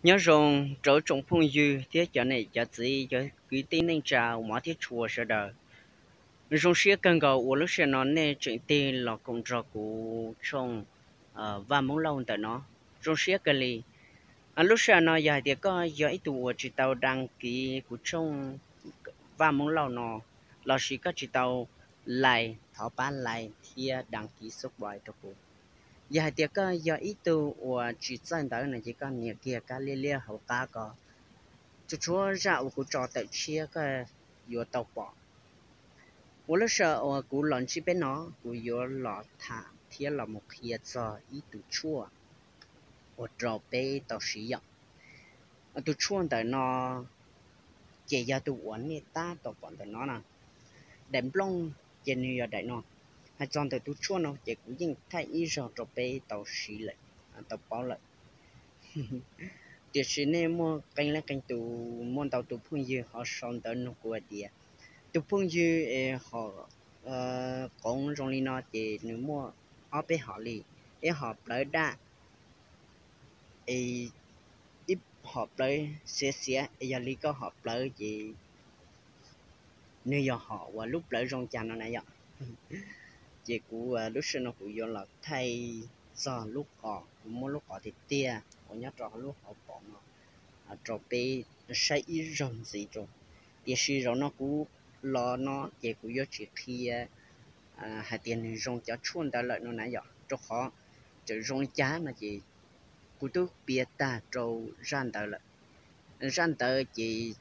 Nyob zoo rau tsoom phooj ywg thiab cov niam cov txiv, cov kwv tij neej tsa, hmov thiab tshua sawv daws. Zoo siab kawg nkaus uas lub sij hawm no nej tseem tig los koom nrog kuv tshooj Vaj Moob Lauj ntawm no. Zoo siab kawg li. Lub sij hawm no yog hais tias koj yog ib tug uas tsis tau đăng ký kuv tshooj Vaj Moob Lauj no, lossis koj tsis tau like, thov pab like thiab đăng ký subscribe rau kuv. Yog hais tias koj yog ib tug uas tsis txawj ntawv no ces koj nias kiag kab liab liab hauv qab ko, tsuas tshuav zaj uas kuv tso tawm tshiab koj yuav tau pom. Uas lub sij hawm uas kuv los ntsib peb no, kuv yuav los tham thiab los mus qhia txog ib tug tshuaj uas rau peb tau siv yom. Tus tshuaj ntawm no ces yog tus uas nej tab tom pom ntawm no na. Daim nplooj ces nws yog daim no. Hais txog ntawm tus tshuaj no ces kuv yeej thaij ib zaug rau peb tau siv lawm, tau paub lawm. Tiam sis nej muaj qee leej qee tus, muaj ntau tus phooj ywg ho sau ntawv nug kuv hais tias, tus phooj ywg es ho qoov zoo li no ces nws muaj ob peb hom li, ib hom plawv daj, es ib hom plawv xiav xiav, es yog li koj hom plawv ces nws yog hom uas lub plawv zoo cas no na yom. Ces kuv lub sij hawm no kuv yuav los thaij txog lub qos, kuv muab lub qos tiag tiag uas nyob rau lub hauv paus no rau peb saib ib zaug ntxiv rau. Tiam sis zaum no kuv los no ces kuv yuav tsis qhia hais tias nws zoo cov tshuaj ntawd lawm no na yom, rau qhov txawm zoo li cas no ces kuv twb piav tag rau zaj ntawd lawm. Zaj ntawd ces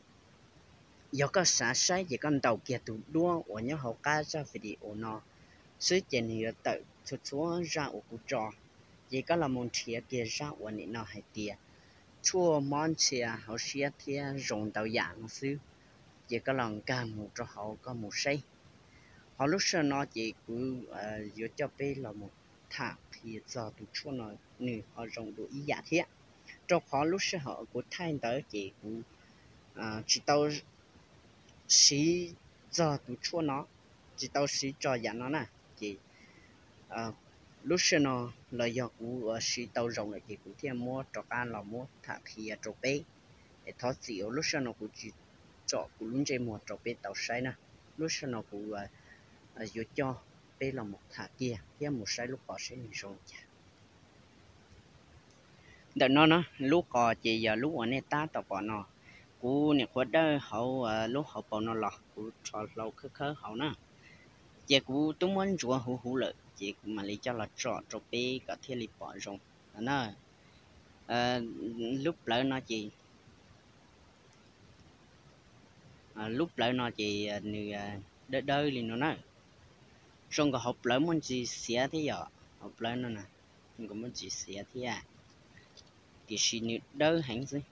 yog koj xav saib ces koj ntaus kiag tus duab uas nyob hauv qab zaj video no xwb ces nws yuav tawm txhua txhua zaj uas kuv tso. Ces koj los mus nrhiav kiag zaj uas nim no hais tias tshuaj mob ntxhia hauv siab thiab zoo ntau yam no xwb, ces koj los nkag mus rau hauv koj mus saib. Ho lub sij hawm no ces kuv yuav coj peb los mus tham qhia txog tus tshuaj no nws ho zoo dua ib yam thiab, rau qhov lub sij hawm kuv thaij ntawd ces kuv tsis tau siv txog tus tshuaj no, tsis tau siv tso yam no na. Ces lub sij hawm no los yog kuv siv tau zoo lawm ces kuv thiaj muab rov qab los muab tham qhia rau peb. Es thov txim uas lub sij hawm no kuv tsis tsom kuv lub ntsej muag rau peb tau saib na. Lub sij hawm no kuv yuav coj peb los mus tham kiag thiab mus saib lub qos saib nws zoo li cas. Ntawm no na, lub qos ces yog lub uas nej tab tom pom no. Kuv nyuam qhuav dawj hauv lub hauv paus no los kuv rho hlau khawb khawb hauv na. Ces kuv twb muab ntxuav huv huv lawm ces kuv mam li coj los tsom rau peb kom thiaj li pom zoo no na. Lub plawv no ces, lub plawv no ces nws dawb dawb li no na. Zoo nkaus hauv plawv muaj ntsis xiav thiab yom, hauv plawv no na, zoo nkaus muaj ntsis xiav thiab, tiam sis nws dawb heev xwb.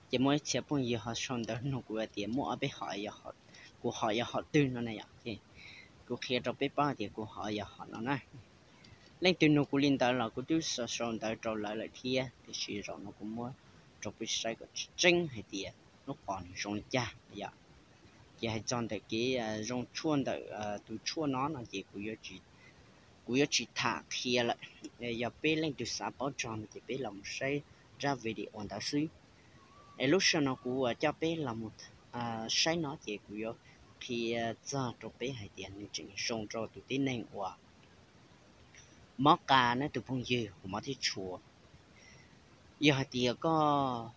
Ces muaj ib txhia phooj ywg ho sau ntawv nug kuv hais tias muaj ob peb hom, kuv hom yog hom twg no na yom. Kuv qhia rau peb paub hais tias kuv hom yog hom no na. Leej twg nug kuv li ntawd los kuv twb sau ntawv rau lawv lawm thiab, tiam sis zaum no kuv muab rau peb saib kom tseeb tseeb hais tias lub qos nws zoo li cas yom. Ces hais txog ntawm kev zoo tshuaj ntawm tus tshuaj no no ces kuv yuav tsis tham qhia lawm. Yog peb leej twg xav paub txog no ces peb los mus saib zaj video ntawd xwb. Es lub sij hawm no kuv coj peb los mus saib no ces kuv yuav qhia txog rau peb hais tias nws tseem zoo rau tus tib neeg uas mob qa na tus phooj ywg, hauv mob thiab tshua. Yog hais tias koj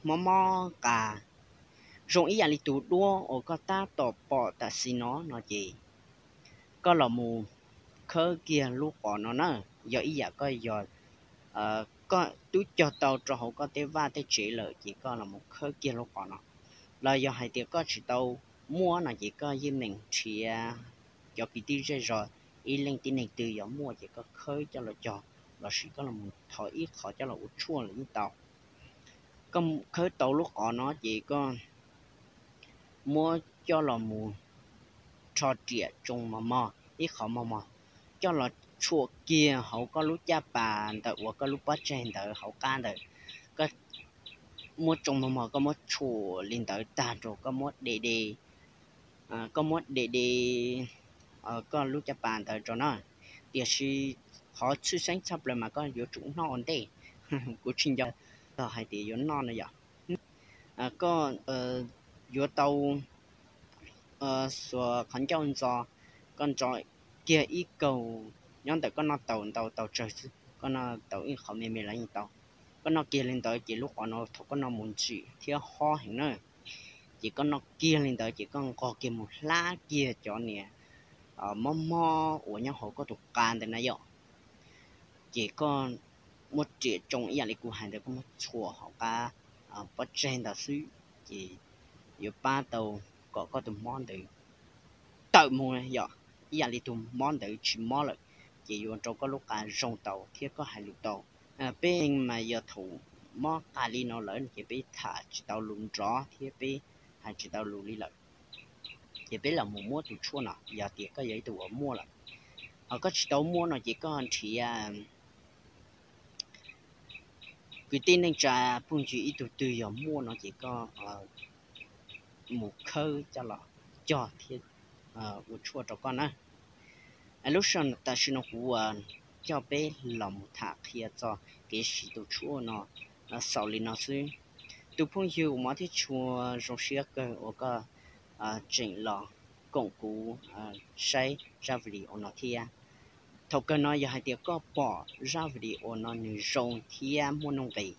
mob mob qa zoo ib yam li tus duab uas koj tab tom pom tam sim no no ces koj los mus khawb kiag lub qos no na. Yog ib yam koj yog koj twb cog tau rau hauv koj tej vaj tej tsev lawm ces koj los mus khawb kiag lub qos no. Los yog hais tias koj tsis tau muaj no ces koj yeej meem nrhiav cov kwv tij zej zos, ib leej tib neeg twg yog muaj ces koj khawb coj los cog lossis koj los mus thov ib qho coj los ua tshuaj los yeej tau. Koj khawb tau lub qos no ces koj muab coj los mus rho riam tsoo mos mos ib qho mos mos, coj los tshuam kiag hauv koj lub caj pas ntawm uas koj lub pob tsaig ntawd hauv qab ntawd. Koj muab tsoo mos mos, koj muab tshuam li ntawd tag rau, koj muab de de, koj muab de de koj lub caj pas ntawd rau na. Tiam sis qhov tshwj xeeb tshaj plaws mas koj yuav tsum noj ua ntej. Kuv tsis nco hais tias yuav noj no yom. Koj yuav tau xuas qhov ncauj ntxo, koj ntso kiag ib kaug nyob ntawm koj noj taus ntau tau tsawg xwb, koj noj tau ib qho me me los yeej tau. Koj noj kiag li ntawd ces lub qos no thaum koj noj mus ntsim thiab hob heev na, ces koj noj kiag li ntawd ces koj nqos kiag mus hlab kiag cov niag mob mob uas nyob hauv koj tus qa ntawd na yom. Ces koj muab riam tsoo ib yam li kuv hais ntawd, koj muab txhuam hauv qab pob tseg ntawd xwb, ces yuav pab tau kom koj tus mob ntawd tawm mus yom, ib yam li tus mob ntawd tsis mob lawm, ces yuav ua rau koj lub qa zoo tau thiab koj hais lus tau. Peb mas yog thaum mob qa li no lawm ces peb tham tsis tau lus nrov thiab peb hais tsis tau lus li lawm. Ces peb los mus muab tus tshuaj no, yog tias koj yog ib tug uas muaj lawm, ho koj tsis tau muaj no ces koj nrhiav kwv tij neej tsa phooj ywg ib tug twg yog muaj no ces koj mus khawb coj los cog thiab ua tshuaj rau koj na. Lub sij hawm tam sim no kuv coj peb los mus tham qhia txog kev siv tus tshuaj no xaus li no xwb. Tus phooj ywg uas mob thiab tshua, zoo siab kawg uas koj tseem los koom kuv saib zaj video no thiab. Thaum kawg no yog hais tias koj pom zaj video no nws zoo thiab muaj nuj nqis,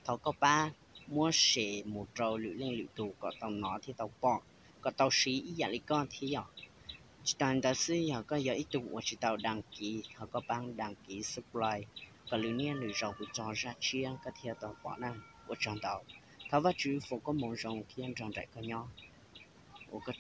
thov koj pab muab share mus rau lwm leej lwm tus kom tau hnov thiab tau pom, kom tau siv ib yam li koj thiab yom. Tsis tas li ntawd xwb, yog koj yog ib tug uas tsis tau đăng ký, thov koj pab đăng ký, subscribe, kom lwm niaj lwm zaus kuv tso zaj tshiab koj thiaj tau pom na. Ua tsaug ntau, thov Vajtswv foom koob hmoov zoo thiab nrog nraim koj nyob. Ua koj